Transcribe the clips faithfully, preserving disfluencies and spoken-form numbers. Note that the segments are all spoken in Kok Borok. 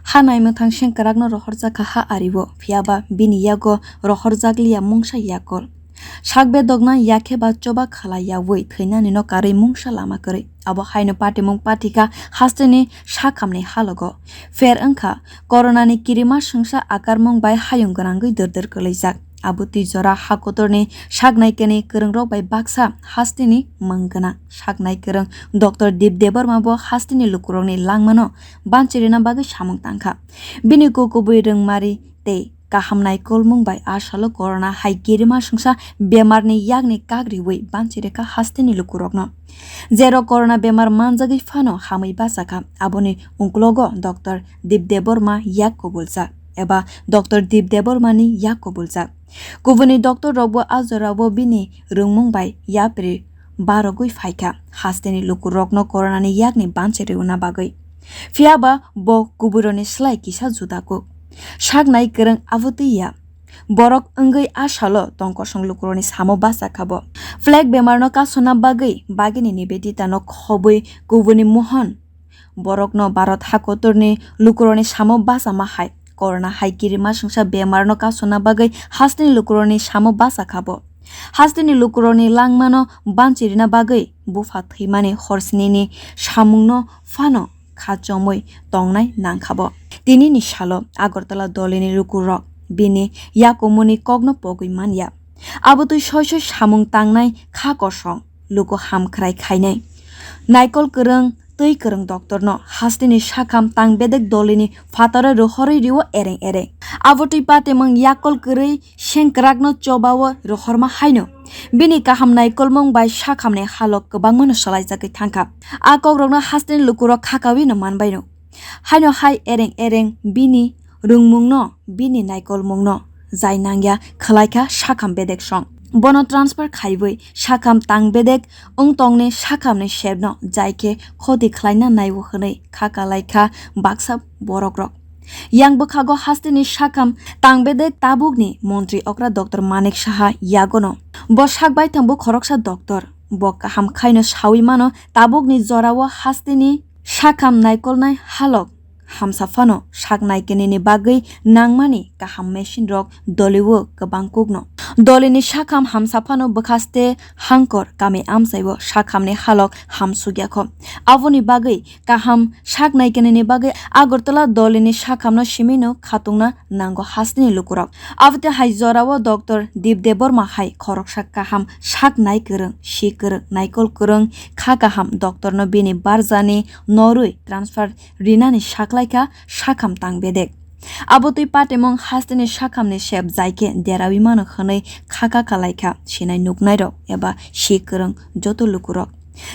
Thanai mwthang sengkwrakno rohorjakha ha ario, phiyaba bini yago rohorjakliya mungsa yakol. Sak bedokna yakhe ba choba khala yaui thwinanino karwi mungsa lama kwrwi. Abo haino patimung pathikha hasteni sakhamni halogo. Pher wngkha, koronani kirima swngsa akarmung bai hayung gwnangwi dwrdwr kwlaijak. Abo twi jora ha kotorni saknai kani kwrwngrok bai baksa hasteni mung gwnang. Saknai kwrwng Doctor Deep Debbarma bo hasteni lukurokni langmano banchirina bagwi samung tangkha. Bini kukubui rwngmari tei kaham naikolmung bai a salo corona hai kirima swngsa bemarni yakni kak riui banchirikha hasteni lukurokno. Jerok corona bemar manjagwi phano hamwi bachakha, aboni ungklogo Doctor Deep Debbarma yak kubuljak eba Doctor Deep Debbarmani yak kubuljak. Kubuni doctor rokbo a jorao bini rwngmung bai yapri barogwi phaikha, hasteni lukurokno coronani yakni banchi rwna bagwi. Phiyaba bo kubuirokni slai kisa juda kuk. Saknai kwrwng abo twi ya. Borok wngwi a salo tongkosong lukurokni samo bachakha bo. Plague bemarno kasuna bagwi bagini Niveditano khobwi kubuni Mohon borokno Bharat hakotorni lukurokni samo bachama hai. Corona hai kirima swngsa bemarno kasuna bagwi hasteni lukurokni samo bachakha bo. Hasteni lukurokni langmano banchirina bagwi bupha thwimani horsnini samungno phano kha chomwi tongnai nangkha bo. Tinini salo Agartala dolini lukurok bini yakumuni kokno pogwi manya. Abo twi soi soi samung tangnai kha kosong, luku hamkhrai khainai. Naikol kwrwng, twi kwrwng doctorno hasteni sakham tang bedek dolini phataro rohorwi rio ereng ereng. Abo twi patimung yakol kwrwi sengkwrakno chobao rohorma haino. Bini kaham naikolmung bai sakhamni halok kwbangmano swlaijagwi thangkha. A kokrokno hasteni lukurok khakawino manbaino. Haino hai ereng ereng bini rwngmungno, bini naikolmungno jai nangya khwlaikha sakham bedek song. Bono transfer khaiwi sakham tang bedek wng tongni sakhamni sepno jai khe khoti khlaina naiwi hwnwi kha kalaikha baksa borokrok. Yang bwkhago hasteni sakham tang bedek tabukni montri okra Doctor Manik Saha yagono. Bo sak baithang bo khoroksa doctor. Bo kaham khaino sawi mano tabukni jorao hasteni sakham naikolnai halok hamsa phano sak naikinini bagwi nangmani kaham machine rok doliwo kwbang kukno. Dolini sakham hamsa phano bwkhaste hangkor kami amchaiwo sakhamni halok hamsukya kho. Aboni bagwi kaham sak naikinini bagwi Agartala dolini sakhamno simino khatungna nango hasteni lukurok. Abotwi hai jorao Doctor Deep Debbarma hai khoroksa kaham sak nai kwrwng, si kwrwng, naikol kwrwng, kha kaham doctorno bini barjani norwi transfer rinani saklaikha sakham tang bedek. Abotwi patimung hasteni sakhamni sep jai khe derawi mano hwnwi kha kha kalaikha sinai nuknairok eba si kwrwng joto lukurok.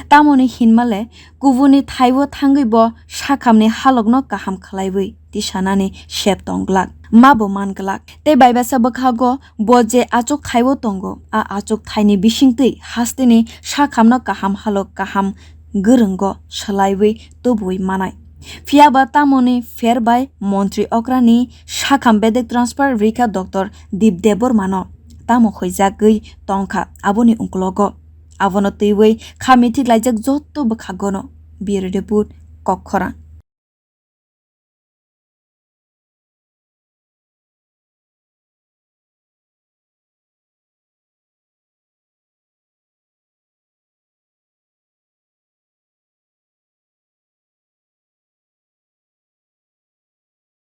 Tamoni hinmale kubuni thaibo thangwi bo sakhamni halokno kaham khlaiwi tisanani sep tong glak, ma bo man glak. Tei baibasa bwkhago bo je achuk thaibo tongo, a achuk thaini bisingtwi hasteni sakhamno kaham halok kaham gwrwngo swlaiwi tubui manai. Phiyaba tamoni pher bai montri okrani sakham bedek transfer rikha Doctor Deep Debbarmano tamo huijagwi tongkha aboni ungklogo. Abono twiwi kha mithi laijak jotto bwkhagono. Bureau Report, Kokkhorang.